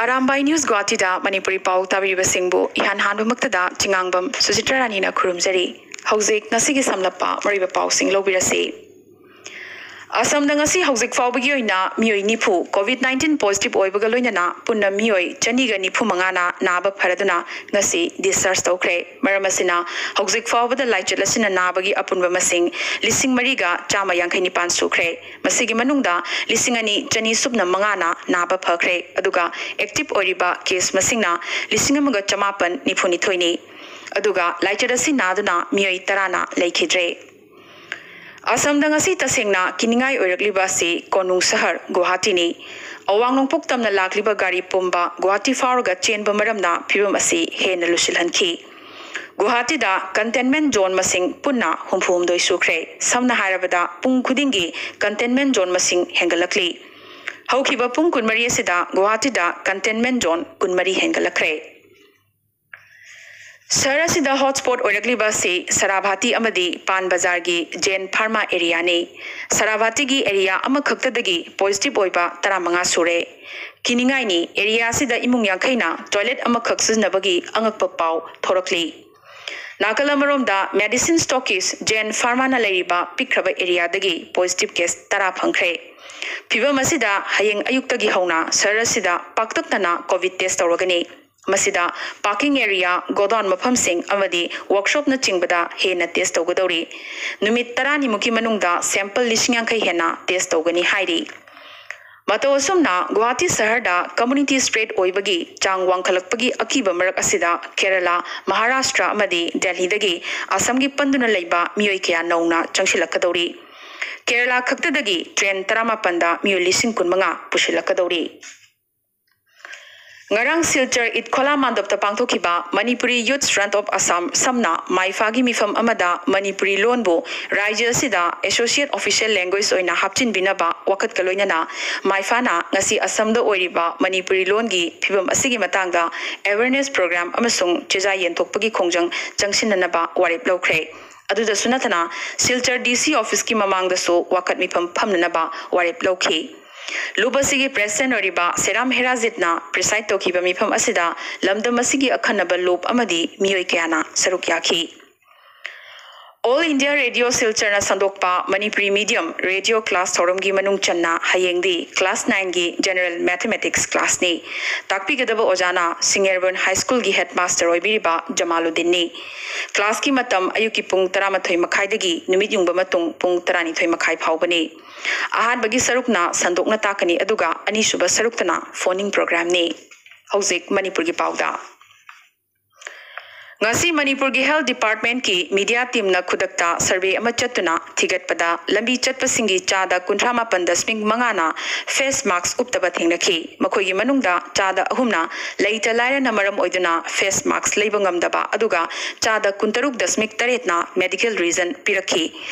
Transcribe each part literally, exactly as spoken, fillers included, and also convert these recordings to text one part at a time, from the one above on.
Arambai news ꯒꯨꯋꯥꯍꯥꯇꯤꯗ Manipuri ꯄꯥꯎ ꯇꯥꯕꯤꯔꯤꯕꯁꯤꯡꯕꯨ ꯏꯍꯥꯟ ꯍꯥꯟꯕꯃꯛꯇꯗ ꯆꯤꯉꯥꯡꯕꯝ ꯁꯨꯖꯤꯇ꯭ꯔ ꯔꯥꯅꯤꯅ ꯈꯨꯔꯨꯝꯖꯔꯤ꯫ ꯍꯧꯖꯤꯛ ꯉꯁꯤꯒꯤ ꯁꯝꯂꯞꯄ ꯃꯔꯨꯑꯣꯏꯕ ꯄꯥꯎꯁꯤꯡ ꯂꯧꯕꯤꯔꯁꯤ꯫ ꯑꯁꯥꯝꯗ ꯉꯁꯤ ꯍꯧꯖꯤꯛ ꯐꯥꯎꯕꯒꯤ ꯑꯣꯏꯅ ꯃꯤꯑꯣꯏ ꯅꯤꯐꯨ COVID nineteen positive ꯑꯣꯏꯕꯒ ꯂꯣꯏꯅꯅ ꯄꯨꯟꯅ ꯃꯤꯑꯣꯏ ꯆꯅꯤꯒ ꯅꯤꯐꯨ ꯃꯉꯥꯅ ꯅꯥꯕ ꯐꯔꯗꯨꯅ ꯉꯁꯤ discharge ꯇꯧꯈ꯭ꯔꯦ꯫ ꯃꯔꯝ ꯑꯁꯤꯅ ꯍꯧꯖꯤꯛ ꯐꯥꯎꯕꯗ ꯂꯥꯏꯆꯠ ꯑꯁꯤꯅ ꯅꯥꯕꯒꯤ ꯑꯄꯨꯟꯕ ꯃꯁꯤꯡ ꯂꯤꯁꯤꯡ ꯃꯔꯤꯒ ꯆꯥꯝꯃ ꯌꯥꯡꯈꯩ ꯅꯤꯄꯥꯟ ꯁꯨꯈ꯭ꯔꯦ꯫ ꯃꯁꯤꯒꯤ ꯃꯅꯨꯡꯗ ꯂꯤꯁꯤꯡ ꯑꯅꯤ ꯆꯅꯤ ꯁꯨꯞꯅ ꯃꯉꯥꯅ ꯅꯥꯕ ꯐꯈ꯭ꯔꯦ, ꯑꯗꯨꯒ active ꯑꯣꯏꯔꯤꯕ case ꯃꯁꯤꯡꯅ ꯂꯤꯁꯤꯡ ꯑꯃꯒ ꯆꯃꯥꯄꯟ ꯅꯤꯐꯨ ꯅꯤꯊꯣꯏꯅꯤ꯫ ꯑꯗꯨꯒ ꯂꯥꯏꯆꯠ ꯑꯁꯤ ꯅꯥꯗꯨꯅ ꯃꯤꯑꯣꯏ ꯇꯔꯥꯅ ꯂꯩꯈꯤꯗ꯭ꯔꯦ꯫ ꯑꯁꯥꯝꯗ ꯉꯁꯤ ꯇꯁꯦꯡꯅ ꯀꯤꯅꯤꯡꯉꯥꯏ ꯑꯣꯏꯔꯛꯂꯤꯕ ꯑꯁꯤ ꯀꯣꯅꯨꯡ ꯁꯍꯔ ꯒꯨꯋꯥꯍꯥꯇꯤꯅꯤ꯫ ꯑꯋꯥꯡ ꯅꯣꯡꯄꯣꯛ ꯇꯝꯅ ꯂꯥꯛꯂꯤꯕ ꯒꯥꯔꯤ ꯄꯨꯝꯕ ꯒꯨꯋꯥꯍꯥꯇꯤ ꯐꯥꯎꯔꯒ ꯆꯦꯟꯕ ꯃꯔꯝꯅ ꯐꯤꯕꯝ ꯑꯁꯤ ꯍꯦꯟꯅ ꯂꯨꯁꯤꯜꯍꯟꯈꯤ꯫ ꯒꯨꯋꯥꯍꯥꯇꯤꯗ containment zone ꯃꯁꯤꯡ ꯄꯨꯟꯅ ꯍꯨꯝꯐꯨ ꯍꯨꯝꯗꯣꯏ ꯁꯨꯈ꯭ꯔꯦ꯫ ꯁꯝꯅ ꯍꯥꯏꯔꯕꯗ, ꯄꯨꯡ ꯈꯨꯗꯤꯡꯒꯤ containment zone ꯃꯁꯤꯡ ꯍꯦꯟꯒꯠꯂꯛꯂꯤ꯫ ꯍꯧꯈꯤꯕ ꯄꯨꯡ ꯀꯨꯟꯃꯔꯤ ꯑꯁꯤꯗ ꯒꯨꯋꯥꯍꯥꯇꯤꯗ containment zone ꯀꯨꯟꯃꯔꯤ ꯍꯦꯟꯒꯠꯂꯛꯈ꯭ꯔꯦ꯫ ꯁꯍꯔ ꯑꯁꯤꯗ hotspot ꯑꯣꯏꯔꯛꯂꯤꯕ ꯑꯁꯤ ꯁꯔꯥꯚꯥꯇꯤ ꯑꯃꯗꯤ ꯄꯥꯟ ꯕꯖꯥꯔꯒꯤ ꯖꯦꯟ ꯐꯥꯔꯃꯥ ꯑꯦꯔꯤꯌꯥꯅꯤ꯫ ꯁꯔꯥꯚꯥꯇꯤꯒꯤ ꯑꯦꯔꯤꯌꯥ ꯑꯃꯈꯛꯇꯗꯒꯤ positive ꯑꯣꯏꯕ ꯇꯔꯥꯃꯉꯥ ꯁꯨꯔꯦ꯫ ꯀꯤꯅꯤꯡꯉꯥꯏꯅꯤ, ꯑꯦꯔꯤꯌꯥ ꯑꯁꯤꯗ ꯏꯃꯨꯡ ꯌꯥꯡꯈꯩꯅ toilet ꯑꯃꯈꯛ ꯁꯤꯖꯤꯟꯅꯕꯒꯤ ꯑꯉꯛꯄ ꯄꯥꯎ ꯊꯣꯔꯛꯂꯤ꯫ ꯅꯥꯀꯜ ꯑꯃꯔꯣꯝꯗ, ꯃꯦꯗꯤꯁꯤꯟ ꯁ꯭ꯇꯣꯀꯤꯁ ꯖꯦꯟ ꯐꯥꯔꯃꯥꯅ ꯂꯩꯔꯤꯕ ꯄꯤꯛꯈ꯭ꯔꯕ ꯑꯦꯔꯤꯌꯥꯗꯒꯤ positive case ꯇꯔꯥ ꯐꯪꯈ꯭ꯔꯦ꯫ ꯐꯤꯕꯝ ꯑꯁꯤꯗ ꯍꯌꯦꯡ ꯑꯌꯨꯛꯇꯒꯤ ꯍꯧꯅ ꯁꯍꯔ ꯑꯁꯤꯗ ꯄꯥꯛꯇꯛꯅꯅ COVID test ꯇꯧꯔꯒꯅꯤ꯫ ꯃꯁꯤꯗ parking area, godown ꯃꯐꯝꯁꯤꯡ ꯑꯃꯗꯤ workshopꯅꯆꯤꯡꯕꯗ ꯍꯦꯟꯅ test ꯇꯧꯒꯗꯧꯔꯤ꯫ ꯅꯨꯃꯤꯠ ꯇꯔꯥꯅꯤꯃꯨꯛꯀꯤ ꯃꯅꯨꯡꯗ sample ꯂꯤꯁꯤꯡ ꯌꯥꯡꯈꯩ ꯍꯦꯟꯅ test ꯇꯧꯒꯅꯤ ꯍꯥꯏꯔꯤ꯫ ꯃꯇꯧ ꯑꯁꯨꯝꯅ ꯒꯨꯋꯥꯍꯥꯇꯤ ꯁꯍꯔꯗ community spread ꯑꯣꯏꯕꯒꯤ ꯆꯥꯡ ꯋꯥꯡꯈꯠꯂꯛꯄꯒꯤ ꯑꯀꯤꯕ ꯃꯔꯛ ꯑꯁꯤꯗ ꯀꯦꯔꯂꯥ, ꯃꯍꯥꯔꯥꯁꯇ꯭ꯔ ꯑꯃꯗꯤ ꯗꯦꯜꯍꯤꯗꯒꯤ ꯑꯁꯥꯝꯒꯤ ꯄꯟꯗꯨꯅ ꯂꯩꯕ ꯃꯤꯑꯣꯏ ꯀꯌꯥ ꯅꯧꯅ ꯆꯪꯁꯤꯜꯂꯛꯀꯗꯧꯔꯤ꯫ ꯀꯦꯔꯂꯥ ꯈꯛꯇꯗꯒꯤ train ꯇꯔꯥꯃꯥꯄꯟꯗ ꯃꯤꯑꯣꯏ ꯂꯤꯁꯤꯡ ꯀꯨꯟꯃꯉꯥ ꯄꯨꯁꯤꯜꯂꯛꯀꯗꯧꯔꯤ꯫ ꯉꯔꯥꯡ ꯁꯤꯜꯆꯔ ꯏꯠꯈꯣꯂꯥ ꯃꯥꯟꯗꯞꯇ ꯄꯥꯡꯊꯣꯛꯈꯤꯕ Manipuri Youth Front of Assam, ꯁꯝꯅ ꯃꯥꯏꯐꯥꯒꯤ ꯃꯤꯐꯝ ꯑꯃꯗ ꯃꯅꯤꯄꯨꯔꯤ ꯂꯣꯟꯕꯨ ꯔꯥꯖ꯭ꯌ ꯑꯁꯤꯗ associate official language ꯑꯣꯏꯅ ꯍꯥꯞꯆꯤꯟꯕꯤꯅꯕ ꯋꯥꯀꯠꯀ ꯂꯣꯏꯅꯅ ꯃꯥꯏꯐꯥꯅ ꯉꯁꯤ ꯑꯁꯥꯝꯗ ꯑꯣꯏꯔꯤꯕ ꯃꯅꯤꯄꯨꯔꯤ ꯂꯣꯟꯒꯤ ꯐꯤꯕꯝ ꯑꯁꯤꯒꯤ ꯃꯇꯥꯡꯗ awareness program ꯑꯃꯁꯨꯡ ꯆꯦꯖꯥ ꯌꯦꯟꯊꯣꯛꯄꯒꯤ ꯈꯣꯡꯖꯪ ꯆꯪꯁꯤꯟꯅꯅꯕ ꯋꯥꯔꯦꯞ ꯂꯧꯈ꯭ꯔꯦ꯫ ꯑꯗꯨꯗꯁꯨ ꯅꯠꯇꯅ ꯁꯤꯜꯆꯔ DC officeꯀꯤ ꯃꯃꯥꯡꯗꯁꯨ ꯋꯥꯀꯠ ꯃꯤꯐꯝ ꯐꯝꯅꯅꯕ ꯋꯥꯔꯦꯞ ꯂꯧꯈꯤ꯫ ꯂꯨꯞ ꯑꯁꯤꯒꯤ ꯄ꯭ꯔꯦꯁꯤꯗꯦꯟ ꯑꯣꯏꯔꯤꯕ ꯁꯦꯔꯥꯝ ꯍꯦꯔꯥꯖꯤꯠꯅ ꯄ꯭ꯔꯤꯁꯥꯏꯗ ꯇꯧꯈꯤꯕ ꯃꯤꯐꯝ ꯑꯁꯤꯗ ꯂꯝꯗꯝ ꯑꯁꯤꯒꯤ ꯑꯈꯟꯅꯕ ꯂꯨꯞ ꯑꯃꯗꯤ ꯃꯤꯑꯣꯏ ꯀꯌꯥꯅ ꯁꯔꯨꯛ ꯌꯥꯈꯤ꯫ ꯑꯣꯜ ꯏꯟꯗꯤꯌꯥ ꯔꯦꯗꯤꯑꯣ ꯁꯤꯜꯆꯔꯅ ꯁꯟꯗꯣꯛꯄ ꯃꯅꯤꯄꯨꯔꯤ ꯃꯤꯗꯤꯌꯝ ꯔꯦꯗꯤꯑꯣ ꯀ꯭ꯂꯥꯁ ꯊꯧꯔꯝꯒꯤ ꯃꯅꯨꯡ ꯆꯟꯅ ꯍꯌꯦꯡꯗꯤ ꯀ꯭ꯂꯥꯁ ꯅꯥꯏꯟꯒꯤ ꯖꯦꯅꯔꯦꯜ ꯃꯦꯊꯃꯦꯇꯤꯛꯁ ꯀ꯭ꯂꯥꯁꯅꯤ꯫ ꯇꯥꯛꯄꯤꯒꯗꯕ ꯑꯣꯖꯥꯅ ꯁꯤꯡꯌꯔꯕꯟ ꯍꯥꯏ ꯁ꯭ꯀꯨꯜꯒꯤ ꯍꯦꯗꯃꯥꯁꯇꯔ ꯑꯣꯏꯕꯤꯔꯤꯕ ꯖꯃꯥꯂꯨꯗꯤꯟꯅꯤ꯫ ꯀ꯭ꯂꯥꯁꯀꯤ ꯃꯇꯝ ꯑꯌꯨꯛꯀꯤ ꯄꯨꯡ ꯇꯔꯥꯃꯥꯊꯣꯏ ꯃꯈꯥꯏꯗꯒꯤ ꯅꯨꯃꯤꯠ ꯌꯨꯡꯕ ꯃꯇꯨꯡ ꯄꯨꯡ ꯇꯔꯥꯅꯤꯊꯣꯏ ꯃꯈꯥꯏ ꯐꯥꯎꯕꯅꯤ꯫ ꯑꯍꯥꯟꯕꯒꯤ ꯁꯔꯨꯛꯅ ꯁꯟꯗꯣꯛꯅ ꯇꯥꯛꯀꯅꯤ, ꯑꯗꯨꯒ ꯑꯅꯤꯁꯨꯕ ꯁꯔꯨꯛꯇꯅ ꯐꯣꯟ ꯏꯟ ꯄ꯭ꯔꯣꯒ꯭ꯔꯥꯝꯅꯤ꯫ ꯍꯧꯖꯤꯛ ꯃꯅꯤꯄꯨꯔꯒꯤ ꯄꯥꯎꯗ꯫ ꯉꯁꯤ ꯃꯅꯤꯄꯨꯔꯒꯤ ꯍꯦꯜꯊ ꯗꯤꯄꯥꯔꯠꯃꯦꯟꯠꯀꯤ ꯃꯤꯗꯤꯌꯥ ꯇꯤꯝꯅ ꯈꯨꯗꯛꯇ ꯁꯔꯚꯦ ꯑꯃ ꯆꯠꯇꯨꯅ ꯊꯤꯒꯠꯄꯗ ꯂꯝꯕꯤ ꯆꯠꯄꯁꯤꯡꯒꯤ ꯆꯥꯗ ꯀꯨꯟꯊ꯭ꯔꯥ ꯃꯥꯄꯟ ꯗꯁꯃꯤꯛ ꯃꯉꯥꯅ ꯐꯦꯁ ꯃꯥꯛꯁ ꯎꯞꯇꯕ ꯊꯦꯡꯅꯈꯤ꯫ ꯃꯈꯣꯏꯒꯤ ꯃꯅꯨꯡꯗ ꯆꯥꯗ ꯑꯍꯨꯝꯅ ꯂꯩꯇ ꯂꯥꯏꯔꯅ ꯃꯔꯝ ꯑꯣꯏꯗꯨꯅ ꯐꯦꯁ ꯃꯥꯛꯁ ꯂꯩꯕ ꯉꯝꯗꯕ, ꯑꯗꯨꯒ ꯆꯥꯗ ꯀꯨꯟꯇꯔꯨꯛ ꯗꯁꯃꯤꯛ ꯇꯔꯦꯠꯅ ꯃꯦꯗꯤꯀꯦꯜ ꯔꯤꯖꯟ ꯄꯤꯔꯛꯈꯤ꯫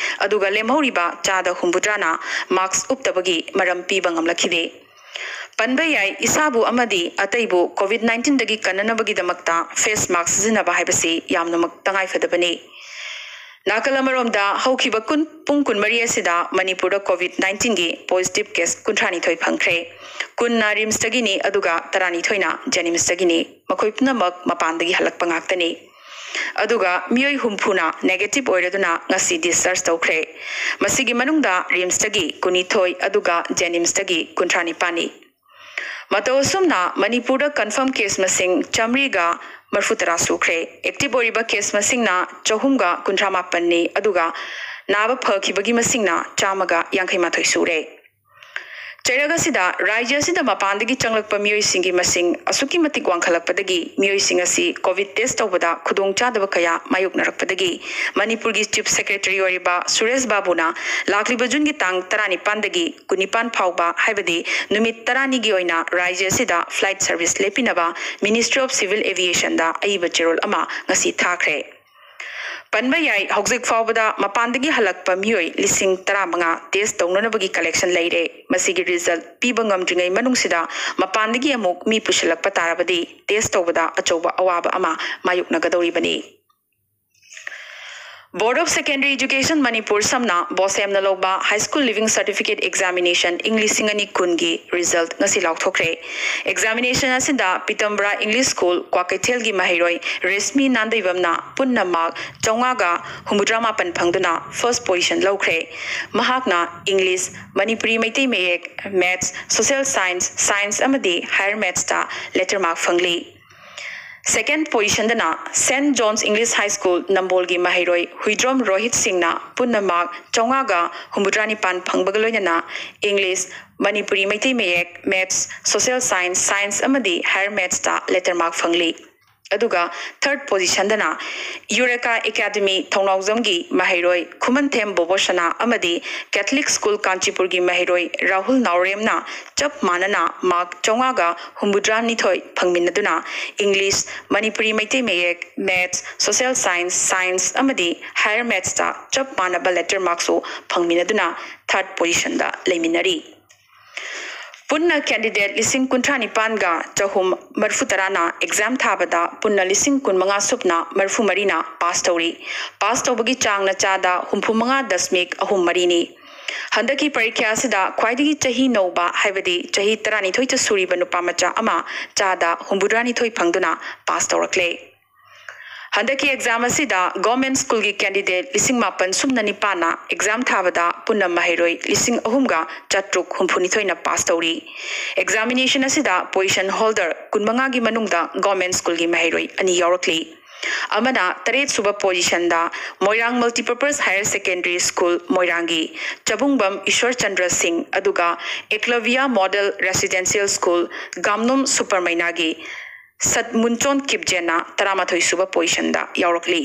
ꯑꯗꯨꯒ ꯂꯦꯝꯍꯧꯔꯤꯕ ꯆꯥꯗ ꯍꯨꯝꯐꯨꯇꯔꯥꯅ ꯃꯥꯛꯁ ꯎꯞꯇꯕꯒꯤ ꯃꯔꯝ ꯄꯤꯕ ꯉꯝꯂꯛꯈꯤꯗꯦ꯫ ꯄꯟꯕ ꯌꯥꯏ, ꯏꯁꯥꯕꯨ ꯑꯃꯗꯤ ꯑꯇꯩꯕꯨ ꯀꯣꯚꯤꯗ ꯅꯥꯏꯟꯇꯤꯟꯗꯒꯤ ꯀꯟꯅꯅꯕꯒꯤꯗꯃꯛꯇ ꯐꯦꯁ ꯃꯥꯛꯁ ꯁꯤꯖꯤꯟꯅꯕ ꯍꯥꯏꯕꯁꯤ ꯌꯥꯝꯅꯃꯛ ꯇꯉꯥꯏꯐꯗꯕꯅꯤ꯫ ꯅꯥꯀꯜ ꯑꯃꯔꯣꯝꯗ, ꯍꯧꯈꯤꯕ ꯀꯨꯟ, ꯄꯨꯡ ꯀꯨꯟꯃꯔꯤ ꯑꯁꯤꯗ ꯃꯅꯤꯄꯨꯔꯗ ꯀꯣꯚꯤꯗ ꯅꯥꯏꯟꯇꯤꯟꯒꯤ ꯄꯣꯖꯤꯇꯤꯚ ꯀꯦꯁ ꯀꯨꯟꯊ꯭ꯔꯥꯅꯤꯊꯣꯏ ꯐꯪꯈ꯭ꯔꯦ꯫ ꯀꯨꯟꯅ ꯔꯤꯝꯁꯇꯒꯤꯅꯤ, ꯑꯗꯨꯒ ꯇꯔꯥꯅꯤꯊꯣꯏꯅ ꯖꯦꯅꯤꯝꯁꯇꯒꯤꯅꯤ꯫ ꯃꯈꯣꯏ ꯄꯨꯝꯅꯃꯛ ꯃꯄꯥꯟꯗꯒꯤ ꯍꯜꯂꯛꯄ ꯉꯥꯛꯇꯅꯤ꯫ ꯑꯗꯨꯒ ꯃꯤꯑꯣꯏ ꯍꯨꯝꯐꯨꯅ ꯅꯦꯒꯦꯇꯤꯚ ꯑꯣꯏꯔꯗꯨꯅ ꯉꯁꯤ ꯗꯤꯁꯆꯥꯔꯖ ꯇꯧꯈ꯭ꯔꯦ꯫ ꯃꯁꯤꯒꯤ ꯃꯅꯨꯡꯗ ꯔꯤꯝꯁꯇꯒꯤ ꯀꯨꯟꯅꯤꯊꯣꯏ, ꯑꯗꯨꯒ ꯖꯦꯅꯤꯝꯁꯇꯒꯤ ꯀꯨꯟꯊ꯭ꯔꯥ ꯅꯤꯄꯥꯟꯅꯤ꯫ ꯃꯇꯧ ꯑꯁꯨꯝꯅ ꯃꯅꯤꯄꯨꯔꯗ ꯀꯟꯐꯥꯔꯝ ꯀꯦꯁ ꯃꯁꯤꯡ ꯆꯥꯃꯔꯤꯒ ꯃꯔꯐꯨ ꯇꯔꯥ ꯁꯨꯈ꯭ꯔꯦ꯫ ꯑꯦꯛꯇꯤꯚ ꯑꯣꯏꯔꯤꯕ ꯀꯦꯁ ꯃꯁꯤꯡꯅ ꯆꯍꯨꯝꯒ ꯀꯨꯟꯊ꯭ꯔꯥ ꯃꯥꯄꯟꯅꯤ, ꯑꯗꯨꯒ ꯅꯥꯕ ꯐꯈꯤꯕꯒꯤ ꯃꯁꯤꯡꯅ ꯆꯥꯝꯃꯒ ꯌꯥꯡꯈꯩ ꯃꯥꯊꯣꯏ ꯁꯨꯔꯦ꯫ ꯆꯩꯔꯛ ꯑꯁꯤꯗ ꯔꯥꯖ꯭ꯌ ꯑꯁꯤꯗ ꯃꯄꯥꯟꯗꯒꯤ ꯆꯪꯂꯛꯄ ꯃꯤꯑꯣꯏꯁꯤꯡꯒꯤ ꯃꯁꯤꯡ ꯑꯁꯨꯛꯀꯤ ꯃꯇꯤꯛ ꯋꯥꯡꯈꯠꯂꯛꯄꯗꯒꯤ ꯃꯤꯑꯣꯏꯁꯤꯡ ꯑꯁꯤ ꯀꯣꯚꯤꯗ ꯇꯦꯁ ꯇꯧꯕꯗ ꯈꯨꯗꯣꯡꯆꯥꯗꯕ ꯀꯌꯥ ꯃꯥꯌꯣꯛꯅꯔꯛꯄꯗꯒꯤ ꯃꯅꯤꯄꯨꯔꯒꯤ ꯆꯤꯐ ꯁꯦꯀ꯭ꯔꯦꯇꯔꯤ ꯑꯣꯏꯔꯤꯕ ꯁꯨꯔꯦꯁ ꯕꯥꯕꯨꯅ ꯂꯥꯛꯂꯤꯕ ꯖꯨꯟꯒꯤ ꯇꯥꯡ ꯇꯔꯥꯅꯤꯄꯥꯟꯗꯒꯤ ꯀꯨꯟꯅꯤꯄꯥꯟ ꯐꯥꯎꯕ, ꯍꯥꯏꯕꯗꯤ ꯅꯨꯃꯤꯠ ꯇꯔꯥꯅꯤꯒꯤ ꯑꯣꯏꯅ ꯔꯥꯖ꯭ꯌ ꯑꯁꯤꯗ ꯐ꯭ꯂꯥꯏꯠ ꯁꯔꯚꯤꯁ ꯂꯦꯞꯄꯤꯅꯕ ꯃꯤꯅꯤꯁꯇ꯭ꯔꯤ ꯑꯣꯐ ꯁꯤꯚꯤꯜ ꯑꯦꯚꯤꯌꯦꯁꯟꯗ ꯑꯏꯕ ꯆꯦꯔꯣꯜ ꯑꯃ ꯉꯁꯤ ꯊꯥꯈ꯭ꯔꯦ꯫ ꯄꯟꯕ ꯌꯥꯏ, ꯍꯧꯖꯤꯛ ꯐꯥꯎꯕꯗ ꯃꯄꯥꯟꯗꯒꯤ ꯍꯜꯂꯛꯄ ꯃꯤꯑꯣꯏ ꯂꯤꯁꯤꯡ ꯇꯔꯥꯃꯉꯥ ꯇꯦꯁ ꯇꯧꯅꯅꯕꯒꯤ ꯀꯂꯦꯛꯁꯟ ꯂꯩꯔꯦ꯫ ꯃꯁꯤꯒꯤ ꯔꯤꯖꯜꯠ ꯄꯤꯕ ꯉꯝꯗ꯭ꯔꯤꯉꯩ ꯃꯅꯨꯡꯁꯤꯗ ꯃꯄꯥꯟꯗꯒꯤ ꯑꯃꯨꯛ ꯃꯤ ꯄꯨꯁꯤꯜꯂꯛꯄ ꯇꯥꯔꯕꯗꯤ ꯇꯦꯁ ꯇꯧꯕꯗ ꯑꯆꯧꯕ ꯑꯋꯥꯕ ꯑꯃ ꯃꯥꯌꯣꯛꯅꯒꯗꯧꯔꯤꯕꯅꯤ꯫ Board of Secondary Education Manipur ꯁꯝꯅ ꯕꯣꯁꯦꯝꯅ ꯂꯧꯕ High School Leaving Certificate Examination ꯏꯪ ꯂꯤꯁꯤꯡ ꯑꯅꯤ ꯀꯨꯟꯒꯤ result ꯉꯁꯤ ꯂꯥꯎꯊꯣꯛꯈ꯭ꯔꯦ꯫ Examination ꯑꯁꯤꯗ ꯄꯤꯇꯝꯕ꯭ꯔꯥ English School ꯀ꯭ꯋꯥꯀꯩꯊꯦꯜꯒꯤ ꯃꯍꯩꯔꯣꯏ ꯔꯦꯁꯃꯤ ꯅꯥꯟꯗꯩꯕꯝꯅ ꯄꯨꯟꯅ mark ꯆꯥꯝꯃꯉꯥꯒ ꯍꯨꯝꯐꯨꯇꯔꯥ ꯃꯥꯄꯟ ꯐꯪꯗꯨꯅ first position ꯂꯧꯈ꯭ꯔꯦ꯫ ꯃꯍꯥꯛꯅ English, ꯃꯅꯤꯄꯨꯔꯤ ꯃꯩꯇꯩ ꯃꯌꯦꯛ, Maths, Social Science, Science ꯑꯃꯗꯤ Higher Mathsꯇ letter mark ꯐꯪꯂꯤ꯫ Second positionꯗꯅ Saint John's English High School ꯅꯝꯕꯣꯜꯒꯤ ꯃꯍꯩꯔꯣꯏ ꯍꯨꯏꯗ꯭ꯔꯣꯝ ꯔꯣꯍꯤꯠ ꯁꯤꯡꯅ ꯄꯨꯟꯅ mark ꯆꯥꯝꯃꯉꯥꯒ ꯍꯨꯝꯐꯨꯇꯔꯥ ꯅꯤꯄꯥꯟ ꯐꯪꯕꯒ ꯂꯣꯏꯅꯅ English, ꯃꯅꯤꯄꯨꯔꯤ ꯃꯩꯇꯩ ꯃꯌꯦꯛ, Maths, Social Science, Science ꯑꯃꯗꯤ Higher Mathsꯇ letter mark ꯐꯪꯂꯤ꯫ ꯑꯗꯨꯒ third positionꯗꯅ Eureka Academy ꯊꯧꯅꯥꯎꯖꯝꯒꯤ ꯃꯍꯩꯔꯣꯏ ꯈꯨꯃꯟꯊꯦꯝ ꯕꯣꯕꯣꯁꯅꯥ ꯑꯃꯗꯤ Catholic School ꯀꯥꯟꯆꯤꯄꯨꯔꯒꯤ ꯃꯍꯩꯔꯣꯏ ꯔꯥꯍꯨꯜ ꯅꯥꯎꯔꯦꯝꯅ ꯆꯞ ꯃꯥꯟꯅꯅ mark ꯆꯥꯝꯃꯉꯥꯒ ꯍꯨꯝꯐꯨꯇꯔꯥꯅꯤꯊꯣꯏ ꯐꯪꯃꯤꯟꯅꯗꯨꯅ English, ꯃꯅꯤꯄꯨꯔꯤ ꯃꯩꯇꯩ ꯃꯌꯦꯛ, Maths, Social Science, Science ꯑꯃꯗꯤ Higher Mathsꯇ ꯆꯞ ꯃꯥꯟꯅꯕ letter markꯁꯨ ꯐꯪꯃꯤꯟꯅꯗꯨꯅ third positionꯗ ꯂꯩꯃꯤꯟꯅꯔꯤ꯫ ꯄꯨꯟꯅ candidate ꯂꯤꯁꯤꯡ ꯀꯨꯟꯊ꯭ꯔꯥ ꯅꯤꯄꯥꯟꯒ ꯆꯍꯨꯝ ꯃꯔꯤꯐꯨ ꯇꯔꯥꯅ exam ꯊꯥꯕꯗ ꯄꯨꯟꯅ ꯂꯤꯁꯤꯡ ꯀꯨꯟꯃꯉꯥ ꯁꯨꯞꯅ ꯃꯔꯤꯐꯨ ꯃꯔꯤꯅ pass ꯇꯧꯔꯤ꯫ Pass ꯇꯧꯕꯒꯤ ꯆꯥꯡꯅ ꯆꯥꯗ ꯍꯨꯝꯐꯨ ꯃꯉꯥ ꯗꯁꯃꯤꯛ ꯑꯍꯨꯝ ꯃꯔꯤꯅꯤ꯫ ꯍꯟꯗꯛꯀꯤ ꯄꯔꯤꯈ꯭ꯌꯥ ꯑꯁꯤꯗ ꯈ꯭ꯋꯥꯏꯗꯒꯤ ꯆꯍꯤ ꯅꯧꯕ, ꯍꯥꯏꯕꯗꯤ ꯆꯍꯤ ꯇꯔꯥꯅꯤꯊꯣꯏꯇ ꯁꯨꯔꯤꯕ ꯅꯨꯄꯥ ꯃꯆꯥ ꯑꯃ ꯆꯥꯗ ꯍꯨꯝꯐꯨꯇꯔꯥꯅꯤꯊꯣꯏ ꯐꯪꯗꯨꯅ pass ꯇꯧꯔꯛꯂꯦ꯫ ꯍꯟꯗꯛꯀꯤ exam ꯑꯁꯤꯗ government schoolꯒꯤ candidate ꯂꯤꯁꯤꯡ ꯃꯥꯄꯟ ꯁꯨꯞꯅ ꯅꯤꯄꯥꯟꯅ exam ꯊꯥꯕꯗ ꯄꯨꯟꯅ ꯃꯍꯩꯔꯣꯏ ꯂꯤꯁꯤꯡ ꯑꯍꯨꯝꯒ ꯆꯥꯇ꯭ꯔꯨꯛ ꯍꯨꯝꯐꯨꯅꯤꯊꯣꯏꯅ pass ꯇꯧꯔꯤ꯫ Examination ꯑꯁꯤꯗ position holder ꯀꯨꯟꯃꯉꯥꯒꯤ ꯃꯅꯨꯡꯗ government schoolꯒꯤ ꯃꯍꯩꯔꯣꯏ ꯑꯅꯤ ꯌꯥꯎꯔꯛꯂꯤ꯫ ꯑꯃꯅ ꯇꯔꯦꯠ ꯁꯨꯕ positionꯗ ꯃꯣꯏꯔꯥꯡ Multipurpose Higher Secondary School ꯃꯣꯏꯔꯥꯡꯒꯤ ꯆꯕꯨꯡꯕꯝ ꯏꯁꯣꯔ ꯆꯟꯗ꯭ꯔ ꯁꯤꯡ, ꯑꯗꯨꯒ Eklavya Model Residential School ꯒꯥꯝꯅꯨꯝ ꯁꯨꯄꯔꯃꯩꯅꯥꯒꯤ ꯁꯠꯃꯨꯟꯆꯣꯟ ꯀꯤꯞꯖꯦꯟꯅ ꯇꯔꯥꯃꯥꯊꯣꯏ ꯁꯨꯕ positionꯗ ꯌꯥꯎꯔꯛꯂꯤ꯫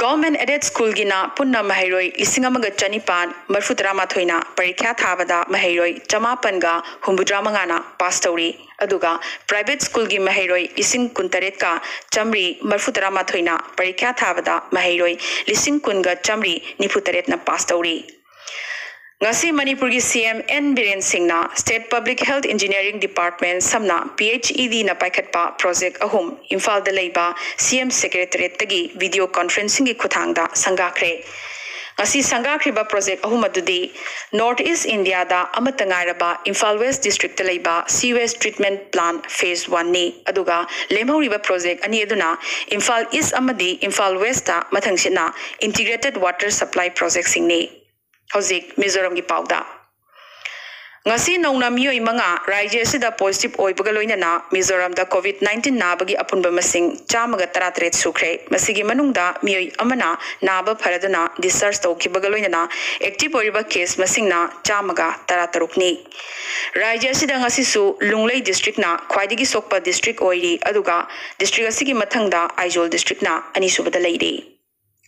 Government aided schoolꯒꯤꯅ ꯄꯨꯟꯅ ꯃꯍꯩꯔꯣꯏ ꯂꯤꯁꯤꯡ ꯑꯃꯒ ꯆꯅꯤꯄꯥꯟ ꯃꯔꯤꯐꯨ ꯇꯔꯥꯃꯥꯊꯣꯏꯅ ꯄꯔꯤꯈ꯭ꯌꯥ ꯊꯥꯕꯗ ꯃꯍꯩꯔꯣꯏ ꯆꯃꯥꯄꯟꯒ ꯍꯨꯝꯐꯨꯇꯔꯥ ꯃꯉꯥꯅ pass ꯇꯧꯔꯤ꯫ ꯑꯗꯨꯒ private schoolꯒꯤ ꯃꯍꯩꯔꯣꯏ ꯂꯤꯁꯤꯡ ꯀꯨꯟꯇꯔꯦꯠꯀ ꯆꯥꯝꯃꯔꯤ ꯃꯔꯤꯐꯨ ꯇꯔꯥꯃꯥꯊꯣꯏꯅ ꯄꯔꯤꯈ꯭ꯌꯥ ꯊꯥꯕꯗ ꯃꯍꯩꯔꯣꯏ ꯂꯤꯁꯤꯡ ꯀꯨꯟꯒ ꯆꯥꯝꯃꯔꯤ ꯅꯤꯐꯨ ꯇꯔꯦꯠꯅ pass ꯇꯧꯔꯤ꯫ ꯉꯁꯤ ꯃꯅꯤꯄꯨꯔꯒꯤ ꯁꯤ ꯑꯦꯝ ꯑꯦꯟ ꯕꯤꯔꯦꯟ ꯁꯤꯡꯅ State Public Health Engineering Department, ꯁꯝꯅ ꯄꯤ ꯑꯩꯆ ꯏ ꯗꯤꯅ ꯄꯥꯏꯈꯠꯄ ꯄ꯭ꯔꯣꯖꯦꯛ ꯑꯍꯨꯝ ꯏꯝꯐꯥꯜꯗ ꯂꯩꯕ ꯁꯤ ꯑꯦꯝ ꯁꯦꯀ꯭ꯔꯦꯇꯔꯤꯌꯦꯠꯇꯒꯤ ꯚꯤꯗꯤꯑꯣ ꯀꯣꯟꯐ꯭ꯔꯦꯟꯁꯤꯡꯒꯤ ꯈꯨꯠꯊꯥꯡꯗ ꯁꯪꯒꯥꯈ꯭ꯔꯦ꯫ ꯉꯁꯤ ꯁꯪꯒꯥꯈ꯭ꯔꯤꯕ ꯄ꯭ꯔꯣꯖꯦꯛ ꯑꯍꯨꯝ ꯑꯗꯨꯗꯤ North East India ꯗ ꯑꯃꯠꯇ ꯉꯥꯏꯔꯕ ꯏꯝꯐꯥꯜ West District ꯇ ꯂꯩꯕ Sewage Treatment Plant Phase One ꯅꯤ, ꯑꯗꯨꯒ ꯂꯦꯝꯍꯧꯔꯤꯕ ꯄ꯭ꯔꯣꯖꯦꯛ ꯑꯅꯤ ꯑꯗꯨꯅ ꯏꯝꯐꯥꯜ East ꯑꯃꯗꯤ ꯏꯝꯐꯥꯜ West ꯇ ꯃꯊꯪꯁꯤꯠꯅ Integrated Water Supply Project ꯁꯤꯡꯅꯤ꯫ ꯍꯧꯖꯤꯛ ꯃꯤꯖꯣꯔꯥꯝꯒꯤ ꯄꯥꯎꯗ꯫ ꯉꯁꯤ ꯅꯧꯅ ꯃꯤꯑꯣꯏ ꯃꯉꯥ ꯔꯥꯖ꯭ꯌ ꯑꯁꯤꯗ positive ꯑꯣꯏꯕꯒ ꯂꯣꯏꯅꯅ ꯃꯤꯖꯣꯔꯥꯝꯗ COVID nineteen ꯅꯥꯕꯒꯤ ꯑꯄꯨꯟꯕ ꯃꯁꯤꯡ ꯆꯥꯝꯃꯒ ꯇꯔꯥꯇꯔꯦꯠ ꯁꯨꯈ꯭ꯔꯦ꯫ ꯃꯁꯤꯒꯤ ꯃꯅꯨꯡꯗ ꯃꯤꯑꯣꯏ ꯑꯃꯅ ꯅꯥꯕ ꯐꯔꯗꯨꯅ discharge ꯇꯧꯈꯤꯕꯒ ꯂꯣꯏꯅꯅ active ꯑꯣꯏꯔꯤꯕ case ꯃꯁꯤꯡꯅ ꯆꯥꯝꯃꯒ ꯇꯔꯥꯇꯔꯨꯛꯅꯤ꯫ ꯔꯥꯖ꯭ꯌ ꯑꯁꯤꯗ ꯉꯁꯤꯁꯨ ꯂꯨꯡꯂꯩ district ꯅ ꯈ꯭ꯋꯥꯏꯗꯒꯤ ꯁꯣꯛꯄ district ꯑꯣꯏꯔꯤ, ꯑꯗꯨꯒ district ꯑꯁꯤꯒꯤ ꯃꯊꯪꯗ ꯑꯥꯏꯖꯣꯜ district ꯅ ꯑꯅꯤꯁꯨꯕꯗ ꯂꯩꯔꯤ꯫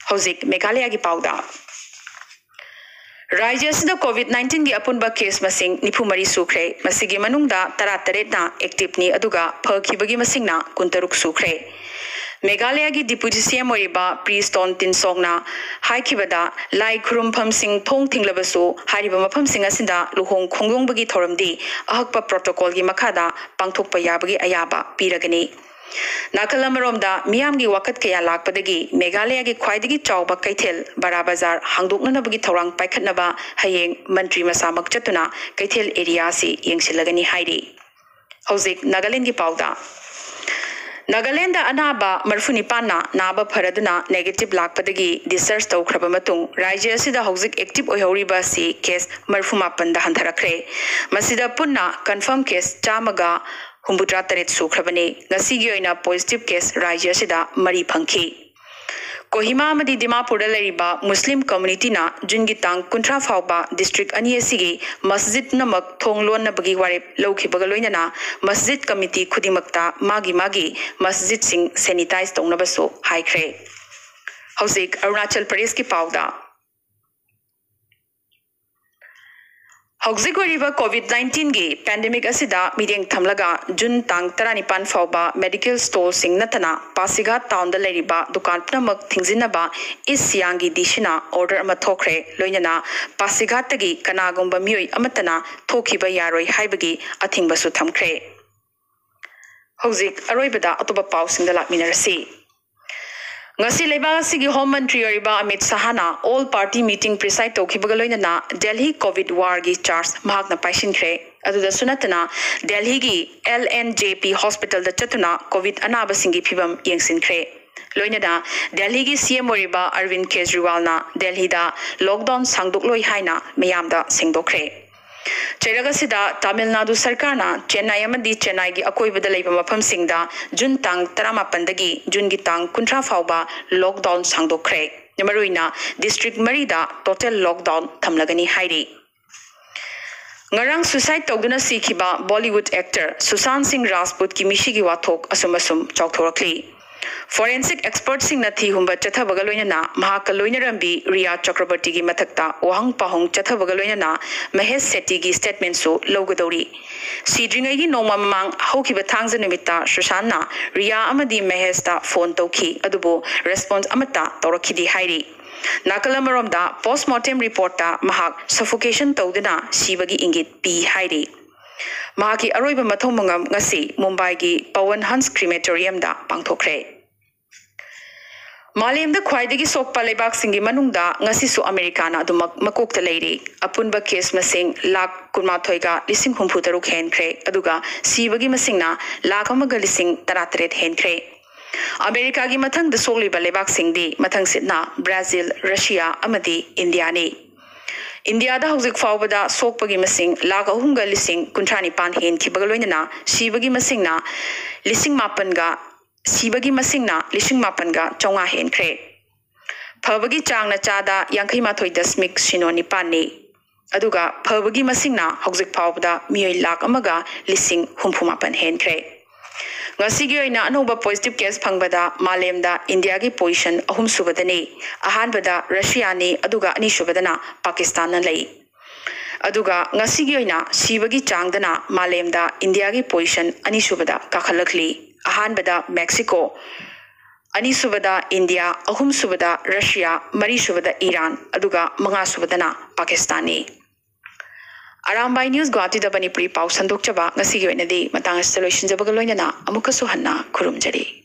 ꯍꯧꯖꯤꯛ ꯃꯦꯘꯥꯂꯌꯥꯒꯤ ꯄꯥꯎꯗ꯫ ꯔꯥꯖ꯭ꯌ ꯑꯁꯤꯗ COVID nineteen ꯒꯤ ꯑꯄꯨꯟꯕ case ꯃꯁꯤꯡ ꯅꯤꯐꯨ ꯃꯔꯤ ꯁꯨꯈ꯭ꯔꯦ꯫ ꯃꯁꯤꯒꯤ ꯃꯅꯨꯡꯗ ꯇꯔꯥꯇꯔꯦꯠꯅ active ꯅꯤ, ꯑꯗꯨꯒ ꯐꯈꯤꯕꯒꯤ ꯃꯁꯤꯡꯅ ꯀꯨꯟꯇꯔꯨꯛ ꯁꯨꯈ꯭ꯔꯦ꯫ ꯃꯦꯘꯥꯂꯌꯥꯒꯤ Deputy C M ꯑꯣꯏꯔꯤꯕ ꯄ꯭ꯔꯤꯁꯇꯣꯟ ꯇꯤꯟꯁꯣꯡꯅ ꯍꯥꯏꯈꯤꯕꯗ, ꯂꯥꯏ ꯈꯨꯔꯨꯝꯐꯝꯁꯤꯡ ꯊꯣꯡ ꯊꯤꯡꯂꯕꯁꯨ, ꯍꯥꯏꯔꯤꯕ ꯃꯐꯝꯁꯤꯡ ꯑꯁꯤꯗ ꯂꯨꯍꯣꯡ ꯈꯣꯡꯗꯣꯡꯕꯒꯤ ꯊꯧꯔꯝꯗꯤ ꯑꯍꯛꯄ protocol ꯒꯤ ꯃꯈꯥꯗ ꯄꯥꯡꯊꯣꯛꯄ ꯌꯥꯕꯒꯤ ꯑꯌꯥꯕ ꯄꯤꯔꯒꯅꯤ꯫ ꯅꯥꯀꯜ ꯑꯃꯔꯣꯝꯗ, ꯃꯤꯌꯥꯝꯒꯤ ꯋꯥꯀꯠ ꯀꯌꯥ ꯂꯥꯛꯄꯗꯒꯤ ꯃꯦꯘꯥꯂꯌꯥꯒꯤ ꯈ꯭ꯋꯥꯏꯗꯒꯤ ꯆꯥꯎꯕ ꯀꯩꯊꯦꯜ ꯕꯔꯥ ꯕꯖꯥꯔ ꯍꯥꯡꯗꯣꯛꯅꯅꯕꯒꯤ ꯊꯧꯔꯥꯡ ꯄꯥꯏꯈꯠꯅꯕ ꯍꯌꯦꯡ ꯃꯟꯇ꯭ꯔꯤ ꯃꯁꯥꯃꯛ ꯆꯠꯇꯨꯅ ꯀꯩꯊꯦꯜ area ꯑꯁꯤ ꯌꯦꯡꯁꯤꯜꯂꯒꯅꯤ ꯍꯥꯏꯔꯤ꯫ ꯍꯧꯖꯤꯛ ꯅꯥꯒꯥꯂꯦꯟꯒꯤ ꯄꯥꯎꯗ꯫ ꯅꯥꯒꯥꯂꯦꯟꯗ ꯑꯅꯥꯕ ꯃꯔꯤꯐꯨꯅꯤꯄꯥꯟꯅ ꯅꯥꯕ ꯐꯔꯗꯨꯅ negative ꯂꯥꯛꯄꯗꯒꯤ discharge ꯇꯧꯈ꯭ꯔꯕ ꯃꯇꯨꯡ, ꯔꯥꯖ꯭ꯌ ꯑꯁꯤꯗ ꯍꯧꯖꯤꯛ active ꯑꯣꯏꯍꯧꯔꯤꯕ ꯑꯁꯤ case ꯃꯔꯤꯐꯨꯃꯥꯄꯟꯗ ꯍꯟꯊꯔꯛꯈ꯭ꯔꯦ꯫ ꯃꯁꯤꯗ ꯄꯨꯟꯅ confirm case ꯆꯥꯝꯃꯒ ꯍꯨꯝꯐꯨꯇꯔꯥ ꯇꯔꯦꯠ ꯁꯨꯈ꯭ꯔꯕꯅꯤ꯫ ꯉꯁꯤꯒꯤ ꯑꯣꯏꯅ positive case ꯔꯥꯖ꯭ꯌ ꯑꯁꯤꯗ ꯃꯔꯤ ꯐꯪꯈꯤ꯫ ꯀꯣꯍꯤꯃꯥ ꯑꯃꯗꯤ ꯗꯤꯃꯥꯄꯨꯔꯗ ꯂꯩꯔꯤꯕ ꯃꯨꯁꯂꯤꯝ community ꯅ ꯖꯨꯟꯒꯤ ꯇꯥꯡ ꯀꯨꯟꯊ꯭ꯔꯥ ꯐꯥꯎꯕ district ꯑꯅꯤ ꯑꯁꯤꯒꯤ ꯃꯁꯖꯤꯗ ꯄꯨꯝꯅꯃꯛ ꯊꯣꯡ ꯂꯣꯟꯅꯕꯒꯤ ꯋꯥꯔꯦꯞ ꯂꯧꯈꯤꯕꯒ ꯂꯣꯏꯅꯅ ꯃꯁꯖꯤꯗ committee ꯈꯨꯗꯤꯡꯃꯛꯇ ꯃꯥꯒꯤ ꯃꯥꯒꯤ ꯃꯁꯖꯤꯗꯁꯤꯡ sanitize ꯇꯧꯅꯕꯁꯨ ꯍꯥꯏꯈ꯭ꯔꯦ꯫ ꯍꯧꯖꯤꯛ ꯑꯔꯨꯅꯥꯆꯜ ꯄ꯭ꯔꯗꯦꯁꯀꯤ ꯄꯥꯎꯗ꯫ ꯍꯧꯖꯤꯛ ꯑꯣꯏꯔꯤꯕ ꯀꯣꯚꯤꯗ ꯅꯥꯏꯟꯇꯤꯟꯒꯤ ꯄꯦꯟꯗꯦꯃꯤꯛ ꯑꯁꯤꯗ ꯃꯤꯠꯌꯦꯡ ꯊꯝꯂꯒ ꯖꯨꯟ ꯇꯥꯡ ꯇꯔꯥꯅꯤꯄꯥꯟ ꯐꯥꯎꯕ ꯃꯦꯗꯤꯀꯦꯜ ꯁ꯭ꯇꯣꯔꯁꯤꯡ ꯅꯠꯇꯅ ꯄꯥꯁꯤꯘꯥꯠ ꯇꯥꯎꯟꯗ ꯂꯩꯔꯤꯕ ꯗꯨꯀꯥꯟ ꯄꯨꯝꯅꯃꯛ ꯊꯤꯡꯖꯤꯟꯅꯕ ꯏꯁ ꯁꯤꯌꯥꯡꯒꯤ ꯗꯤ ꯁꯤꯅ ꯑꯣꯔꯗꯔ ꯑꯃ ꯊꯣꯛꯈ꯭ꯔꯦ꯫ ꯂꯣꯏꯅꯅ ꯄꯥꯁꯤꯘꯥꯠꯇꯒꯤ ꯀꯅꯥꯒꯨꯝꯕ ꯃꯤꯑꯣꯏ ꯑꯃꯠꯇꯅ ꯊꯣꯛꯈꯤꯕ ꯌꯥꯔꯣꯏ ꯍꯥꯏꯕꯒꯤ ꯑꯊꯤꯡꯕꯁꯨ ꯊꯝꯈ꯭ꯔꯦ꯫ ꯍꯧꯖꯤꯛ ꯑꯔꯣꯏꯕꯗ ꯑꯇꯣꯞꯄ ꯄꯥꯎꯁꯤꯡꯗ ꯂꯥꯛꯃꯤꯟꯅꯔꯁꯤ꯫ ꯉꯁꯤ ꯂꯩꯕꯥꯛ ꯑꯁꯤꯒꯤ ꯍꯣꯝ ꯃꯟꯇ꯭ꯔꯤ ꯑꯣꯏꯔꯤꯕ ꯑꯃꯤꯠ ꯁꯍꯥꯅ ꯑꯣꯜ ꯄꯥꯔꯇꯤ ꯃꯤꯇꯤꯡ ꯄ꯭ꯔꯤꯁꯥꯏꯗ ꯇꯧꯈꯤꯕꯒ ꯂꯣꯏꯅꯅ ꯗꯦꯜꯍꯤ ꯀꯣꯚꯤꯗ ꯋꯥꯔꯒꯤ ꯆꯥꯔꯖ ꯃꯍꯥꯛꯅ ꯄꯥꯏꯁꯤꯟꯈ꯭ꯔꯦ꯫ ꯑꯗꯨꯗꯁꯨ ꯅꯠꯇꯅ ꯗꯦꯜꯍꯤꯒꯤ ꯑꯦꯜ ꯑꯦꯟ ꯖꯦ ꯄꯤ ꯍꯣꯁꯄꯤꯇꯥꯜꯗ ꯆꯠꯇꯨꯅ ꯀꯣꯚꯤꯗ ꯑꯅꯥꯕꯁꯤꯡꯒꯤ ꯐꯤꯕꯝ ꯌꯦꯡꯁꯤꯟꯈ꯭ꯔꯦ꯫ ꯂꯣꯏꯅꯅ ꯗꯦꯜꯍꯤꯒꯤ ꯁꯤ ꯑꯦꯝ ꯑꯣꯏꯔꯤꯕ ꯑꯔꯕꯤꯟ ꯀꯦꯖ꯭ꯔꯤꯋꯥꯜꯅ ꯗꯦꯜꯍꯤꯗ ꯂꯣꯛꯗꯥꯎꯟ ꯁꯥꯡꯗꯣꯛꯂꯣꯏ ꯍꯥꯏꯅ ꯃꯤꯌꯥꯝꯗ ꯁꯦꯡꯗꯣꯛꯈ꯭ꯔꯦ꯫ ꯆꯩꯔꯛ ꯑꯁꯤꯗ ꯇꯥꯃꯤꯜ ꯅꯥꯗꯨ ꯁꯔꯀꯥꯔꯅ ꯆꯦꯟꯅꯥꯏ ꯑꯃꯗꯤ ꯆꯦꯟꯅꯥꯏꯒꯤ ꯑꯀꯣꯏꯕꯗ ꯂꯩꯕ ꯃꯐꯝꯁꯤꯡꯗ ꯖꯨꯟ ꯇꯥꯡ ꯇꯔꯥꯃꯥꯄꯟꯗꯒꯤ ꯖꯨꯟꯒꯤ ꯇꯥꯡ ꯀꯨꯟꯊ꯭ꯔꯥ ꯐꯥꯎꯕ ꯂꯣꯛꯗꯥꯎꯟ ꯁꯥꯡꯗꯣꯛꯈ꯭ꯔꯦ꯫ ꯃꯔꯨꯑꯣꯏꯅ ꯗꯤꯁꯇ꯭ꯔꯤꯛ ꯃꯔꯤꯗ ꯇꯣꯇꯦꯜ ꯂꯣꯛꯗꯥꯎꯟ ꯊꯝꯂꯒꯅꯤ ꯍꯥꯏꯔꯤ꯫ ꯉꯔꯥꯡ ꯁꯨꯁꯥꯏꯗ ꯇꯧꯗꯨꯅ ꯁꯤꯈꯤꯕ ꯕꯣꯂꯤꯋꯨꯗ ꯑꯦꯛꯇꯔ ꯁꯨꯁꯥꯟ ꯁꯤꯡ ꯔꯥꯖꯄꯨꯠꯀꯤ ꯃꯤꯁꯤꯒꯤ ꯋꯥꯊꯣꯛ ꯑꯁꯨꯝ ꯑꯁꯨꯝ ꯆꯥꯎꯊꯣꯔꯛꯂꯤ꯫ ꯐꯣꯔꯦꯟꯁꯤꯛ ꯑꯦꯛꯁꯄꯔꯠꯁꯤꯡꯅ ꯊꯤ ꯍꯨꯝꯕ ꯆꯠꯊꯕꯒ ꯂꯣꯏꯅꯅ ꯃꯍꯥꯛꯀ ꯂꯣꯏꯅꯔꯝꯕꯤ ꯔꯤꯌꯥ ꯆꯀ꯭ꯔꯕꯔꯇꯤꯒꯤ ꯃꯊꯛꯇ ꯋꯥꯍꯪ ꯄꯥꯎꯍꯪ ꯆꯠꯊꯕꯒ ꯂꯣꯏꯅꯅ ꯃꯍꯦꯁ ꯁꯦꯇꯤꯒꯤ ꯁ꯭ꯇꯦꯠꯃꯦꯟꯠꯁꯨ ꯂꯧꯒꯗꯧꯔꯤ꯫ ꯁꯤꯗ꯭ꯔꯤꯉꯩꯒꯤ ꯅꯣꯡꯃ ꯃꯃꯥꯡ ꯍꯧꯈꯤꯕ ꯊꯥꯡꯖ ꯅꯨꯃꯤꯠꯇ ꯁꯨꯁꯥꯟꯅ ꯔꯤꯌꯥ ꯑꯃꯗꯤ ꯃꯍꯦꯁꯇ ꯐꯣꯟ ꯇꯧꯈꯤ, ꯑꯗꯨꯕꯨ ꯔꯦꯁꯄꯣꯟꯁ ꯑꯃꯠꯇ ꯇꯧꯔꯛꯈꯤꯗꯦ ꯍꯥꯏꯔꯤ꯫ ꯅꯥꯀꯜ ꯑꯃꯔꯣꯝꯗ, ꯄꯣꯁ꯭ꯠꯃꯣꯔꯇꯦꯝ ꯔꯤꯄꯣꯔꯠꯇ ꯃꯍꯥꯛ ꯁꯐꯣꯀꯦꯁꯟ ꯇꯧꯗꯨꯅ ꯁꯤꯕꯒꯤ ꯏꯪꯒꯤꯠ ꯄꯤ ꯍꯥꯏꯔꯤ꯫ ꯃꯍꯥꯛꯀꯤ ꯑꯔꯣꯏꯕ ꯃꯊꯧ ꯃꯉꯝ ꯉꯁꯤ ꯃꯨꯝꯕꯥꯏꯒꯤ ꯄꯋꯟ ꯍꯟꯁ ꯀ꯭ꯔꯤꯃꯦꯇꯣꯔꯤꯌꯝꯗ ꯄꯥꯡꯊꯣꯛꯈ꯭ꯔꯦ꯫ ꯃꯥꯂꯦꯝꯗ ꯈ꯭ꯋꯥꯏꯗꯒꯤ ꯁꯣꯛꯄ ꯂꯩꯕꯥꯛꯁꯤꯡꯒꯤ ꯃꯅꯨꯡꯗ ꯉꯁꯤꯁꯨ ꯑꯃꯦꯔꯤꯀꯥꯅ ꯑꯗꯨꯃꯛ ꯃꯀꯣꯛꯇ ꯂꯩꯔꯤ꯫ ꯑꯄꯨꯟꯕ ꯀꯦꯁ ꯃꯁꯤꯡ ꯂꯥꯈ ꯀꯨꯟꯃꯥꯊꯣꯏꯒ ꯂꯤꯁꯤꯡ ꯍꯨꯝꯐꯨ ꯇꯔꯨꯛ ꯍꯦꯟꯈ꯭ꯔꯦ, ꯑꯗꯨꯒ ꯁꯤꯕꯒꯤ ꯃꯁꯤꯡꯅ ꯂꯥꯈ ꯑꯃꯒ ꯂꯤꯁꯤꯡ ꯇꯔꯥꯇꯔꯦꯠ ꯍꯦꯟꯈ꯭ꯔꯦ꯫ ꯑꯃꯦꯔꯤꯀꯥꯒꯤ ꯃꯊꯪꯗ ꯁꯣꯛꯂꯤꯕ ꯂꯩꯕꯥꯛꯁꯤꯡꯗꯤ ꯃꯊꯪꯁꯤꯠꯅ ꯕ꯭ꯔꯥꯖꯤꯜ, ꯔꯁꯤꯌꯥ ꯑꯃꯗꯤ ꯏꯟꯗꯤꯌꯥꯅꯤ꯫ ꯏꯟꯗꯤꯌꯥꯗ ꯍꯧꯖꯤꯛ ꯐꯥꯎꯕꯗ ꯁꯣꯛꯄꯒꯤ ꯃꯁꯤꯡ ꯂꯥꯈ ꯑꯍꯨꯝꯒ ꯂꯤꯁꯤꯡ ꯀꯨꯟꯊ꯭ꯔꯥ ꯅꯤꯄꯥꯟ ꯍꯦꯟꯈꯤꯕꯒ ꯂꯣꯏꯅꯅ ꯁꯤꯕꯒꯤ ꯃꯁꯤꯡꯅ ꯂꯤꯁꯤꯡ ꯃꯥꯄꯟꯒ, ꯁꯤꯕꯒꯤ ꯃꯁꯤꯡꯅ ꯂꯤꯁꯤꯡ ꯃꯥꯄꯟꯒ ꯆꯥꯝꯃꯉꯥ ꯍꯦꯟꯈ꯭ꯔꯦ꯫ ꯐꯕꯒꯤ ꯆꯥꯡꯅ ꯆꯥꯗ ꯌꯥꯡꯈꯩ ꯃꯥꯊꯣꯏ ꯗꯁꯃꯤꯛ ꯁꯤꯅꯣ ꯅꯤꯄꯥꯟꯅꯤ꯫ ꯑꯗꯨꯒ ꯐꯕꯒꯤ ꯃꯁꯤꯡꯅ ꯍꯧꯖꯤꯛ ꯐꯥꯎꯕꯗ ꯃꯤꯑꯣꯏ ꯂꯥꯈ ꯑꯃꯒ ꯂꯤꯁꯤꯡ ꯍꯨꯝꯐꯨ ꯃꯥꯄꯟ ꯍꯦꯟꯈ꯭ꯔꯦ꯫ ꯉꯁꯤꯒꯤ ꯑꯣꯏꯅ ꯑꯅꯧꯕ ꯄꯣꯖꯤꯇꯤꯚ ꯀꯦꯁ ꯐꯪꯕꯗ ꯃꯥꯂꯦꯝꯗ ꯏꯟꯗꯤꯌꯥꯒꯤ ꯄꯣꯖꯤꯁꯟ ꯑꯍꯨꯝꯁꯨꯕꯗꯅꯤ꯫ ꯑꯍꯥꯟꯕꯗ ꯔꯁꯤꯌꯥꯅꯤ, ꯑꯗꯨꯒ ꯑꯅꯤꯁꯨꯕꯗꯅ ꯄꯥꯀꯤꯁꯇꯥꯟꯅ ꯂꯩ꯫ ꯑꯗꯨꯒ ꯉꯁꯤꯒꯤ ꯑꯣꯏꯅ ꯁꯤꯕꯒꯤ ꯆꯥꯡꯗꯅ ꯃꯥꯂꯦꯝꯗ ꯏꯟꯗꯤꯌꯥꯒꯤ ꯄꯣꯖꯤꯁꯟ ꯑꯅꯤꯁꯨꯕꯗ ꯀꯥꯈꯠꯂꯛꯂꯤ꯫ ꯑꯍꯥꯟꯕꯗ ꯃꯦꯛꯁꯤꯀꯣ, ꯑꯅꯤꯁꯨꯕꯗ ꯏꯟꯗꯤꯌꯥ, ꯑꯍꯨꯝꯁꯨꯕꯗ ꯔꯁꯤꯌꯥ, ꯃꯔꯤꯁꯨꯕꯗ ꯏꯔꯥꯟ, ꯑꯗꯨꯒ ꯃꯉꯥꯁꯨꯕꯗꯅ ꯄꯥꯀꯤꯁꯇꯥꯟꯅꯤ꯫ ꯑꯔꯥꯝꯕꯥꯏ ꯅ꯭ꯌꯨꯁ ꯒꯨꯋꯥꯍꯥꯇꯤꯗ ꯃꯅꯤꯄꯨꯔꯤ ꯄꯥꯎ ꯁꯟꯗꯣꯛꯆꯕ ꯉꯁꯤꯒꯤ ꯑꯣꯏꯅꯗꯤ ꯃꯇꯥꯡ ꯑꯁꯤꯗ ꯂꯣꯏꯁꯤꯟꯖꯕꯒ ꯂꯣꯏꯅꯅ ꯑꯃꯨꯛꯀꯁꯨ ꯍꯟꯅ ꯈꯨꯔꯨꯝꯖꯔꯤ꯫